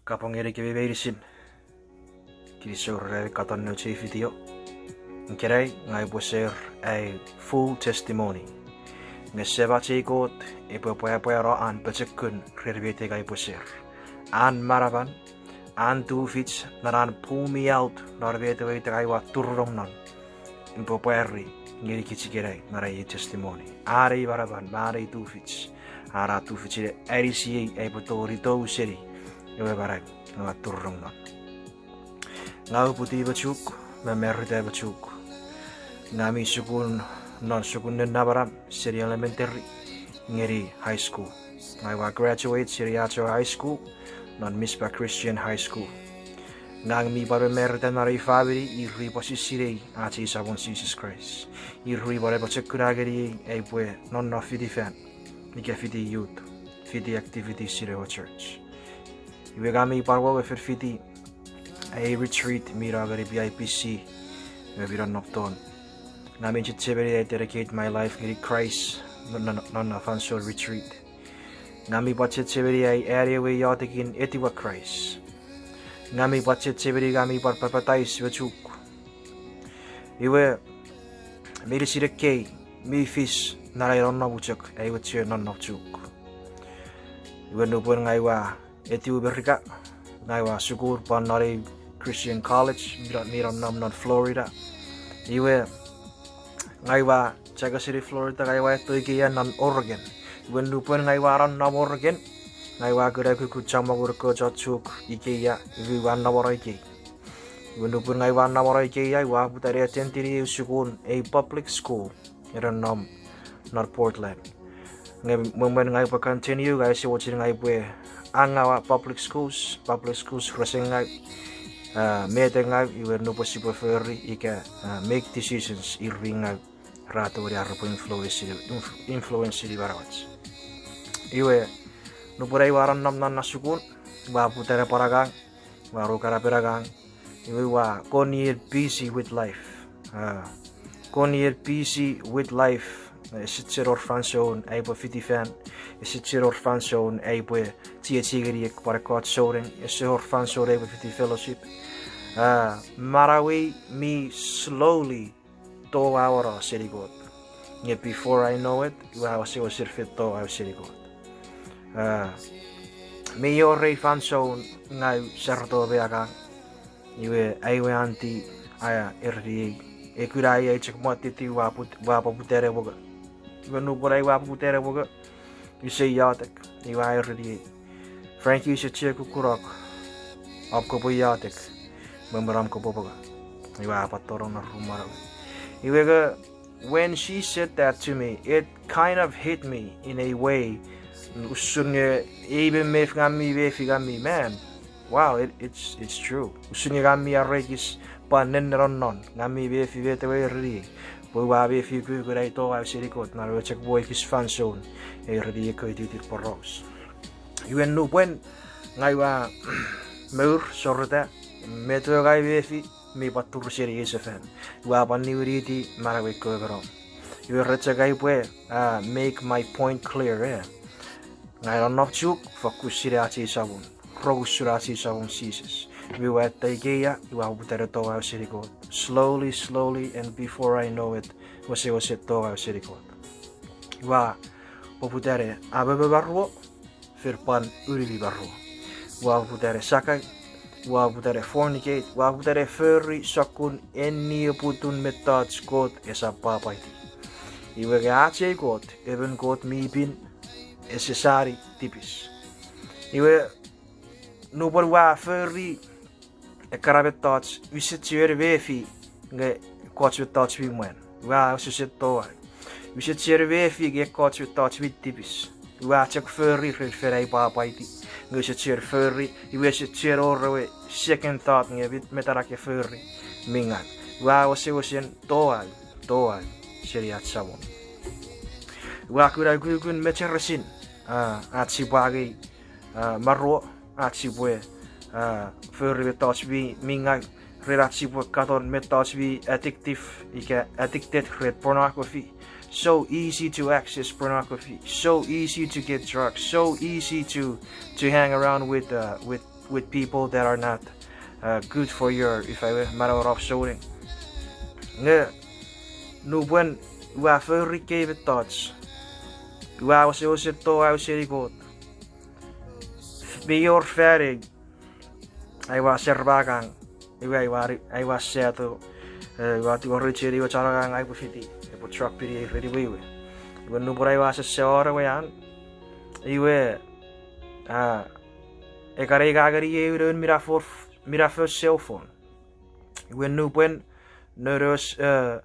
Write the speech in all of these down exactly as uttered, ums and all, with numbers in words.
Kapong ngenikemi meinisin. Kinisou ren ami katon nouch ei video. Ikenai ngang upwe share ai full testimony. Nge Semach ei Kot epwe pwapwano an pochokun ren met ngang upwe share. An manaman, an tufich, non an pull me out non met ewe ita ngang ua turunong non. Upwe pwari ngenikich ikenai non ai testimony. An ei manaman me an ei tufich, an a tufichin anisiei ai upwe tongeni tou seni ewe manau ngang ua turunong non. Ngang upwe tii me chuk, me marita me chuk. Ngang mi sukun non sukun ne namanam seni elementary ngeni high school. Ngang ua graduate seni ach high school non Mizpah Christian High School. Ngang mi pwan mamarita non ei famini ir mi pwan sisinei ach ei Samon Jises Kraist. Ir mi pwan apochokuna ngeniei ai upwe nonnom fiti fan, ika fiti youth, fiti activities in ewe church. Iwe ngang mi pwan wonge fen fiti ei retreat mi no ngeni P I P C, iwe mi nonnom ton. Ngang mi chechemeni ai dedicate my life ngeni Kraist non, non, non fansoun retreat. Ngang mi pwan chechemeni ai ani ewe iotekin etiwa Kraist. Ngang mi pwan chechemeni ngang mi pwan papatais me chuk. Iwe, meinisin ekkei mi fis non ai nonnom chok, ai we chok nonnom chok. Iwe nupwen ngang ua etiw Merika, ngang ua sukun pwan non ei Christian college mi nonnom non Florida. Iwe, ngang ua chok seni Florida, ngang ua eto ikeia non Oregon. Iwe nupwen ngang ua nonnom Oregon, ngang ua kuna kukkun chommong ekkoch chok ikeia, iwe ua nomon ikei. Iwe nupwen ngang ua nomon ikeia, ua poputa ne attendini eu sukun, ei public school, ena nom non Portland. Nge mwen, mwen ngang upwe continue, ngang ese mochen ngang upwe angaua public schools, public schools rese ngau, ah, met ngau, iwe nupwen sipwe fori ika, ah, make decisions ir mi ngau ra tongeni ar repwe influence, influence-ini manauach. Iwe, nupwen ai ua nonnom non na sukun, ua poputa ne pwan angang, ua rukanapen angang, iwe ua kon ir busy with life. Ah, kon ir busy with life. Ese chiwen wor fansoun ai upwe fiti fan, ese chiwen wor fansoun ai upwe chiechi ngeni ek pwan ekkoch souneng, ese wor fansoun ai upwe fiti fellowship. Ah, manauei mi slowly towauno seni Kot. Nge before I know it, ua wesewesen fen towau seni Kot. Ah, mi wor ei fansoun ngang ua saroto me angang. Iwe ai we aunty a ereniei, e kuna ai chok mwatiti ua put-, ua poputa ne mongo. Iwe nupwen ai ua poputa ne mongo, use iotek, iwe a ereniei, Frankie, use chiwen kukunok om kopwe iotek me mwen om kopwe mongo. Iwe a pwan tonong non rum manauei. Iwe nge, when she said that to me, it kind of hit me in a way, usun nge ei memef ngang mi mefi ngang mi, man, wow, it, it's, it's true. Usun nge ngang mi arekis pwan nennenong non, ngang mi mefi met ewe a ereniei. Pwe ua mefi ukukun ai towau seni Kot non ewe chok ekis fansoun a ereniei ekkewe ititin poraus. Iwe nupwen ngang ua mour, soreta, met ewe ngang mefi mi pwan turu seni ei sefan. Ua pwan niwiniti manauei kewe me nom. Iwe ren chok ai upwe, ah, make my point clear, eh. Ngang nonnom chuk fokkun sinei ach ei Samon, rong usun ach ei Samon Jises. Iwe ua eto ikeia, ua poputa ne towau seni Kot. Slowly, slowly, and before I know it, wesewesen towau seni Kot. Ua poputa ne amomo maruo, fen pwan unumi maruo. Ua poputa ne sakau, ua poputa ne fornicate, ua poputa ne fori sokkun enioputun mettoch Kot esap pwapwaiti. Iwe nge ach ei Kot, emon Kot mi pin, ese sani tipis. Iwe nupwen ua fori ekkana mettoch, use chiwen mefi nge ekkoch mettoch mi mwan, ua wesewesen towau. Use chiwen mefi nge ekkoch mettoch mi tipis, ua chok fori ren fen ai pwapwaiti. Nge use chiwen fori, iwe ese chiwen wor ewe second thought nge met, met ua kan fori mi ngau. Ua wesewesen towau, towau seni ach Samon. Ua kuna ukukun mecheresin, ah, ach sipwe angei, ah, maruo, ach sipwe, ah, fori mettoch mi, mi ngau, ren ach sipwe katon mettoch mi addictive, ika addicted ren pornography. So easy to access pornography. So easy to get drugs. So easy to, to hang around with, uh, with with people that are not, uh, good for your, ifa we, manauen om souneng. Nge nupwen ua fori ekkei mettoch, ua wesewesen toau seni Kot. Mi wor fanei, aua sermagang, iwe aua, aua sato, eh, ua tingorei cheni ewe chon angang ai upwe fiti, epwe drop pini ei ren iwe iwe. Iwe nupwen aua sese won ewe an, iwe, ah, ekkana a ngeniei ewe noun minafo, minafo cell phone. Iwe nupwen noun ewe, eh,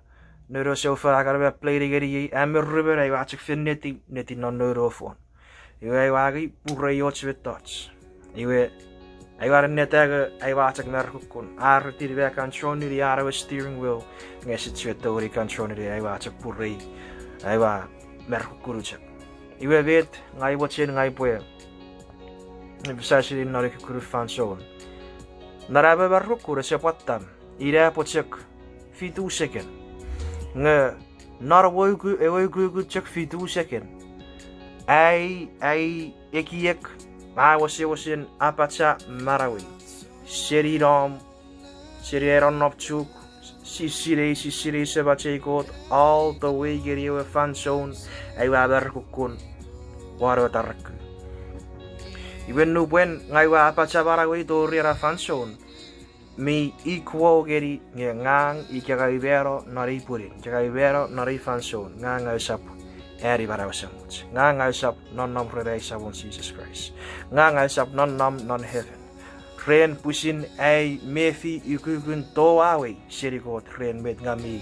noun ewe cell phone a kan play-ni ngeniei, am me ruemon aua chok fen neti, neti non noun ewe phone. Iwe aua angei purei och mettoch. Iwe aua nenneta nge aua chok marukukkun. A retin me control-ni an ewe steering wheel, nge ese chiwen tongeni control-ni, aua chok purei, aua marukukkun chok. Iwe met ngang mochen ngang upwe emphasize-ni non ei kukkunun fansoun. Non am marukukkun ese pwan tam, ina pwe chok fitu second. Nge non ewe uku-, ewe ukukun chok fitu second, ai, ai ekiek a wesewesen apacha manauei. Seni nom, seni ai nonnom chuk, sisinei, sisinei Semach ei Kot, all the way ngeni ewe fansoun aua marukukkun won ewe tarakku. Iwe nupwen ngang ua apacha manauei tori ena fansoun, mi equal ngeni nge ngang ika ngang ua mano non ei pwinin, ika ngang ua mano non ei fansoun, ngang usap ani manau esemuch. Ngang usap nonnom ren ai Samon Jises Kraist. Ngang usap nonnom non heaven ren pwisin ai mefi ukukun toauei seni Kot ren met ngang mi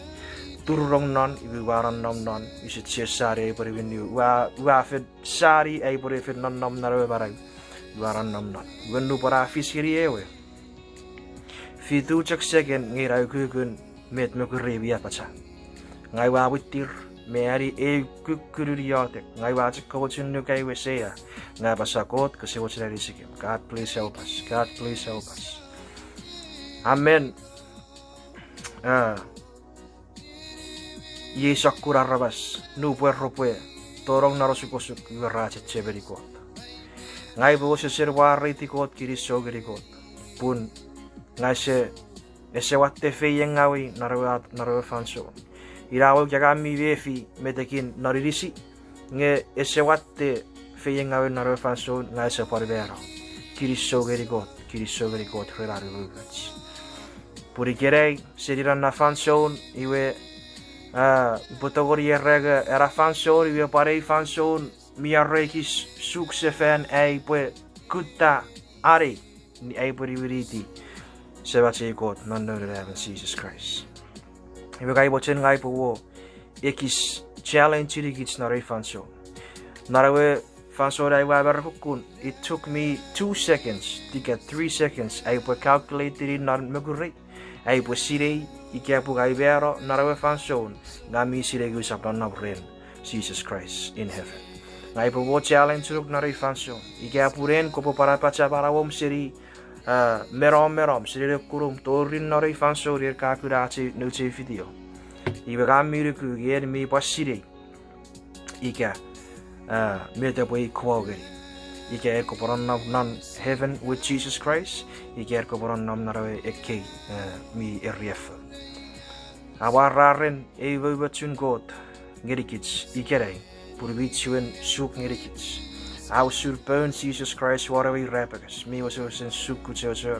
turunong non, iwe ua nonnom non, use chiwen sani ai upwe niwin, ua, ua fen sani ai upwe fen nonnom non ewe manau ua nonnom non. Iwe nupwen a fis ngeni ewe fitu chok second nge ina ukukun met mokurei mi apacha. Ngang ua mwittir me ani ei kukkunun iotek, ngang ua chok komochun nukai we sea, ngang apasa Kot kose mochen anisikem. God please help us. God please help us. Amen. Ah, iei sokkun aramas nupwen repwe tonong non osukosuk iwe ra chechemeni Kot. Ngang upwe wesewesen mwareiti Kot, kinisou ngeni Kot, pun ngang ese, ese watte feiengawei non ewe at-, non ewe fansoun. Ina ewe ika ngang mi mefi metekin non inisi, nge ese watte feiengawei non ewe fansoun, ngang ese pwan mano. Kinisou ngeni Kot, kinisou ngeni Kot ren an umoumoch. Pun ikenai, seni ena fansoun, iwe, ah, upwe tongeni era nge ena fansoun iwe pwan ei fansoun mi wor ekis suk sefan ai upwe kutta anei, ni ai upwe niwiniti Semach ei Kot non Noun we Anaemon Jises Kraist. Iwe ngang mochen ngang upwe wor ekis challenge ngenikich non ei fansoun. Non ewe fansoun ai ua marukukkun, it took me two seconds, ika three seconds, ai upwe calculate-ini non mokurei, ai upwe sinei ika pwe ngang ua mano non ewe fansoun, ngang mi sinei nge usap nonnom ren Jises Kraist in heaven. Ngang upwe wor challenge ngonuk non ei fansoun, ika pun en kopwe pwan apacha manauom seni, ah, me nom, me nom, seni nekunum tori non ei fansoun en ka kuna ach ei, nouch ei video. Iwe ngang mi nuku nge en mi pwan sinei ika, ah, met epwe equal ngeni. Ika en kopwe nonnom non heaven with Jesus Christ, ika en kopwe nonnom non ewe ekkei, ah, mi eriafo. Amwararen ei umoumochun Kot ngenikich ikenai, pun mi chiwen suk ngenikich. A usun poun Jises Kraist won ewe irapenges, mi wesewesen suk kuchocho.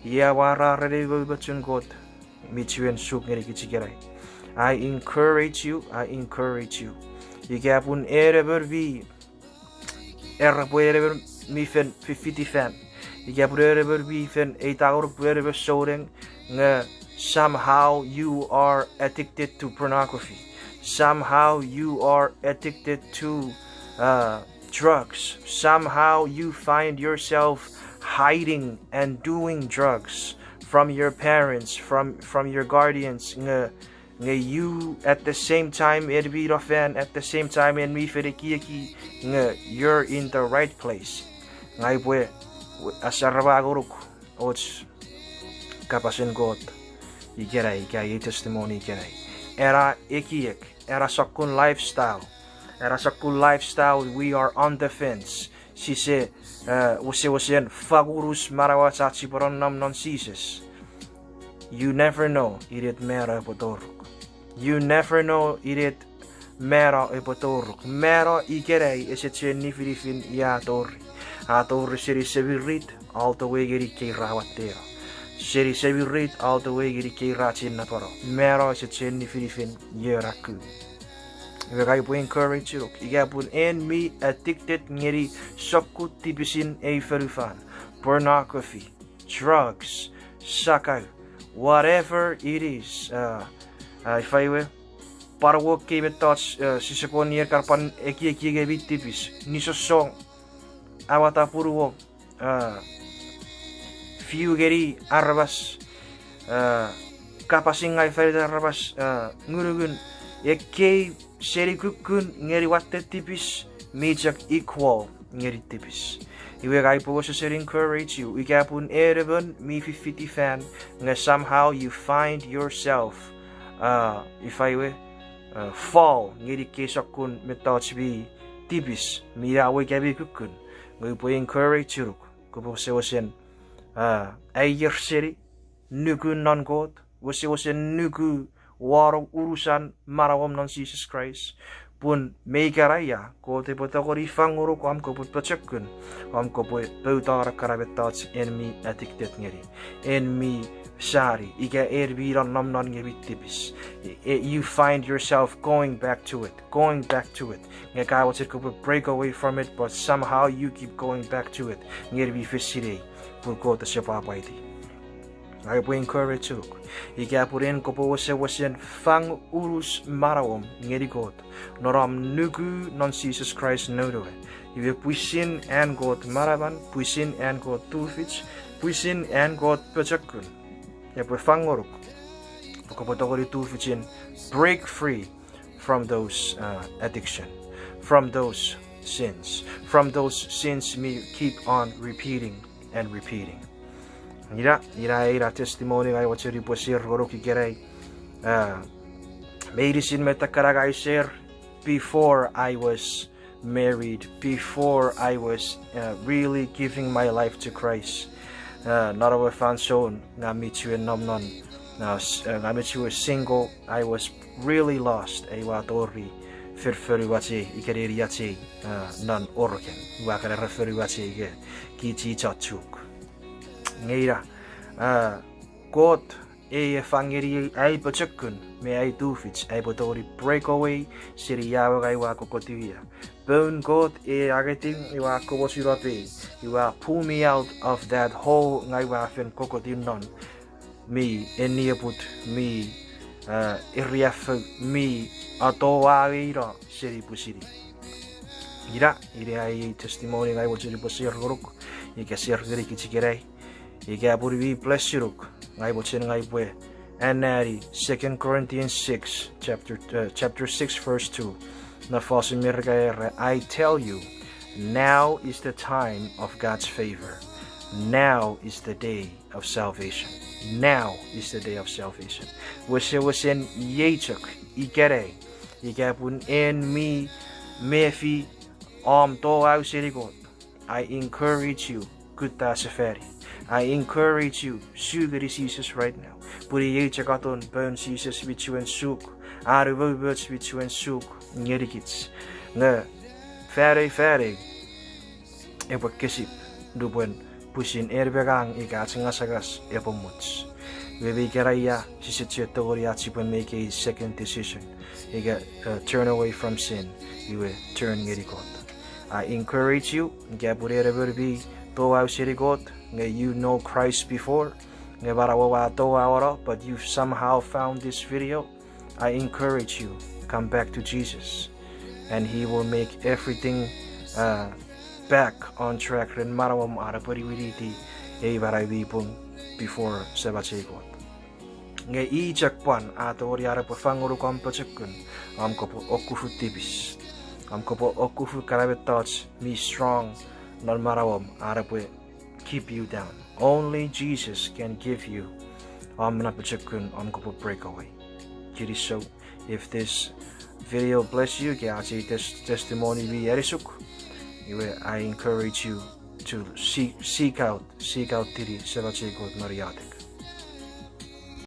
Iei amwararen ei umoumochun Kot mi chiwen suk ngenikich ikenai. I encourage you, I encourage you. Ika pun en emon mi, era pwe en emon mi fen fifiti fan. Ika pun en emon mi fen eita ngonuk pwe en emon souneng, nge somehow you are addicted to pornography. Somehow you are addicted to, uh, drugs. Somehow you find yourself hiding and doing drugs from your parents, from, from your guardians, nge, nge you at the same time en mi no fan, at the same time en mi fen ekieki, nge you're in the right place. Ngang upwe asarama ngonuk och kapasen Kot ikenai, ika ei testimony ikenai. Ena ekiek, ena sokkun lifestyle, ena sokkun lifestyle, we are on the fence. Sise, wesewesen fang unus manauach ach sipwe nonnom non Jises, you never know inet mano epwe toruk. You never know inet mano epwe toruk. Mano ikenai ese chuen nifinifin ia a tori. A tori seni semirit all the way ngeni kei ra watteno. Seni semirit all the way ngeni kei ra chinnapano. Mano ese chuen nifinifin ion a ku. Iwe ngang upwe encourage ngonuk, ika pun en mi addicted ngeni sokkun tipisin ei fonufan, pornography, drugs, sakau, whatever it is, ifa ewe, pwan wor ekkei mettoch sise kon ier kan pwan ekieki nge mi tipis, nisosong, awata punuom, fiu ngeni aramas, kapas ingau fan iten aramas, ngunungun, ekkei seni kukkun ngeni watte tipis, mi chok equal ngeni tipis. Iwe ngang upwe wesewesen encourage you, ika pun en emon mi fifiti fan, nge somehow you find yourself, ifa ewe, fall ngeni ekkei sokkun mettoch mi tipis, mi na wei ika mi kukkun, ngang upwe encourage ngonuk, kopwe wesewesen aier seni, nuku non Kot, wesewesen nuku wanong unusan manauom non Jises Kraist. Pun me ikenaia Kot epwe tongeni fang ngonuk om kopwe pochokun, om kopwe poutano ekkana mettoch en mi addicted ngeni, en mi sani, ika en mi nonnom non nge mi tipis. You find yourself going back to it, going back to it. Nge ka mochen kopwe break away from it, but somehow you keep going back to it. Nge en mi fen sinei, pun Kot ese pwapwaiti. Ngang upwe encourage ngonuk, ika pun en kopwe wesewesen fang unus manauom ngeni Kot, non om nuku non Jises Kraist Noun we, iwe pwisin an Kot manaman, pwisin an Kot tufich, pwisin an Kot pochokun epwe fang ngonuk, pwe kopwe tongeni tufichin break free from those addiction, from those sins, from those sins mi keep on repeating and repeating. Ina, ina, ina testimony ngang mochen upwe share ngonuk ikenai. Meinisin met ekkana ngang share before I was married, before I was really giving my life to Christ. Non ewe fansoun ngang mi chuen nom non, ngang mi chuen single, I was really lost, ai ua tori fen fonuach ei, ika neniach ei, non Oregon. Ua kan era fonuach ei ika kich chon Chuuk. Nge ina, Kot e fang ngeniei ai pochokun me ai tufich, ai upwe tongeni break away seni ia we ngang ua kokotu ia. Poun Kot e angeting, ua komochuno pei, ua pull me out of that hole ngang ua fen kokotu non, mi ennieput, mi eriafou, mi atowaei no seni pwisin. Ina, ina ai ei testimony ngang mochen upwe share ngonuk, ika share ngenikich ikenai. Ika pun mi bless ngonuk, ngang mochen ngang upwe anneani Second Corinthians six, chapter, uh, chapter six, verse two. Non fosun Merika era, I tell you, now is the time of God's favor. Now is the day of salvation. Now is the day of salvation. Wesewesen iei chok ikenai, ika pun en mi mefi om toau seni Kot, I encourage you, kutta sefani. I encourage you, su ngeni Jises right now. Pun iei chok atun poun Jises mi chuen suk, an umoumoch mi chuen suk ngenikich. Nge fanei, fanei epwe kesip nupwen pwisin en me ngang ika ach ngasangas epwe much. Iwe me ikenaia sise chiwen tongeni ach sipwe make a second decision, ika, uh, turn away from sin, iwe turn ngeni Kot. I encourage you, ika pun en emon mi toau seni Kot, nge you know Christ before, nge manauom a touauno, but you've somehow found this video, I encourage you, come back to Jesus, and He will make everything, uh, back on track ren manauom an epwe niwiniti ei manau mi pung before Semach ei Kot. Nge i chok pwan a tongeni an epwe fang ngonuk om pochokun, om kopwe okufu tipis, om kopwe okufu ekkana mettoch mi strong non manauom an epwe keep you down. Only Jesus can give you om na pochokun om kopwe break away. Kinisou, if this video bless you, ika ach ei tes-, testimony mi anisuk, iwe I encourage you, seek out, seek out tini Semach ei Kot non iotek.